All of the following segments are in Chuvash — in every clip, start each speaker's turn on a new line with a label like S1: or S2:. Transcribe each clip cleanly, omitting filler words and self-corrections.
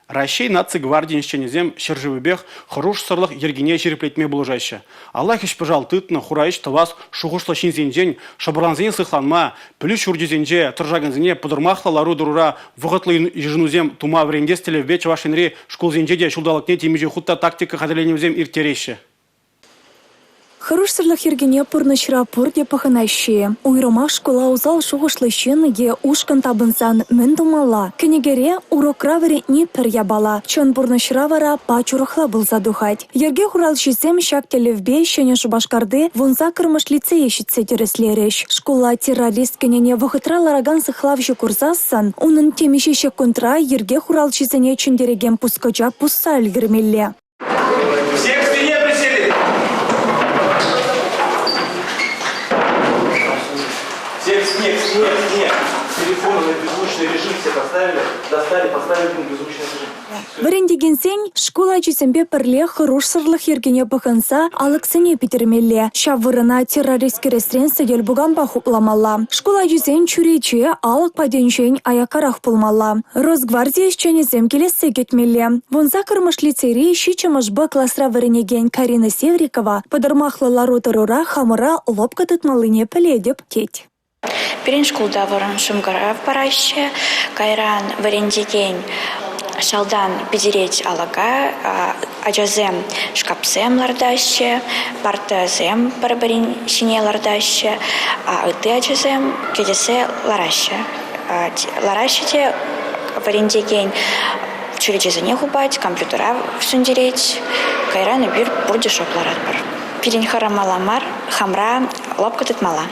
S1: Раҫҫей наци гвардийӗн ӗҫченӗсем ҫӗршывӗпех хӑрушсӑрлӑх йӗркине ҫирӗплетме пулӑшаҫҫӗ. Алла хӗҫ-пӑшал тытнӑ хура ӗҫ тӑвас шухӑшлӑ ҫынсенчен шӑпӑрлансене сыхланма, пӗлӳ ҫурчӗсенче тӑрӑшакансене пӑтӑрмахлӑ лару-тӑрура вӑхӑтлӑ йышӑнусем тума вӗрентес тӗллевпе Чӑваш Енри шкулсенче те ҫулталӑкне темиҫе хут та тактика хатӗрленӗвӗсем ирттереҫҫӗ.
S2: Хӑрушсӑрлӑх йӗркине пурнӑҫра пурте пӑхӑнаҫҫӗ-и? Уйрӑмах шкула усал шухӑшлӑ ҫын е ушкӑн тапӑнсан мӗн тумалла? Кӗнекере, урокра вӗрентни пӗр япала, чӑн пурнӑҫра вара пач урӑхла пулса тухать. Йӗрке хуралҫисем ҫак тӗллевпе Ҫӗнӗ Шупашкарти 18-мӗш лицее ҫитсе тӗрӗслерӗҫ. Шкула террорист кӗнине вӑхӑтра ларакан сыхлавҫӑ курсассӑн унӑн темиҫе ҫеккунтра йӗрке хуралҫисене чӗнтерекен пускӑча пусса ӗлкӗрмелле.
S3: Все к стене присели. Все к стене, к стене, к стене. Телефоны на беззвучный режим все поставили, достали, поставили на беззвучный режим.
S2: Вӗрентекенсен шкул ачисемпе пӗрле хӑрушсӑрлӑх йӗркине пӑхӑнса алӑксене питӗрмелле, ҫав вырӑна террорист кӗресрен сӗтел-пуканпа хупламалла. Шкул ачисен чӳрече, алӑк патӗнчен аяккарах пулмалла. Росгварди ӗҫченӗсем килессе кӗтмелле. 18-мӗш лицейри 7-мӗш Б класра вӗренекен Карина Севрикова пӑтӑрмахлӑ лару-тӑрура хамӑра лӑпкӑ тытмаллине пӗлетӗп, тет.
S4: Пирӗн шкулта вӑрӑм шӑнкӑрав параҫҫӗ. Кайран вӗрентекен шалтан питӗрет алӑка, ачасем шкапсем лартаҫҫӗ, партӑсем пӗр-пӗрин ҫине лартаҫҫӗ, а ытти ачасем кӗтесе лараҫҫӗ. Лараҫҫӗ те вӗрентекен чӳречесене хупать, компьютера сӳнтерет. Кайран эпир пурте шӑп ларатпӑр. Пирӗн хӑрамалла мар, хамра лӑпкӑ тытмалла.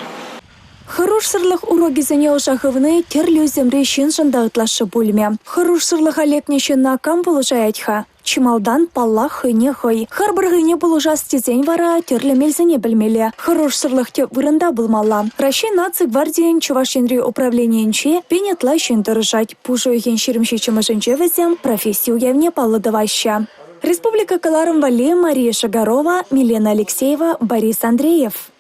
S2: Хӑрушсӑрлӑх урокӗсене ӑша хывни тӗрлӗ ӳсӗмри ҫыншӑн та ытлашши пулмӗ. Хӑрушсӑрлӑха лекнӗ ҫынна кам пулӑшаять-ха? Чи малтан, паллах, хӑйне хӑй. Харпӑр хӑйне пулӑшас тесен вара тӗрлӗ мелсене пӗлмелле. Хӑрушсӑрлӑх тӗп вырӑнта пулмалла. Раҫҫей наци гвардийӗн Чӑваш Енри управленийӗнче пин ытла ҫын тӑрӑшать. Пуш уйӑхӗн 27-мӗшӗнче вӗсем професси уявне паллӑ тӑваҫҫӗ. Республика кӑларӑм валли Мария Шагарова, Милена Алексеева, Борис Андреев.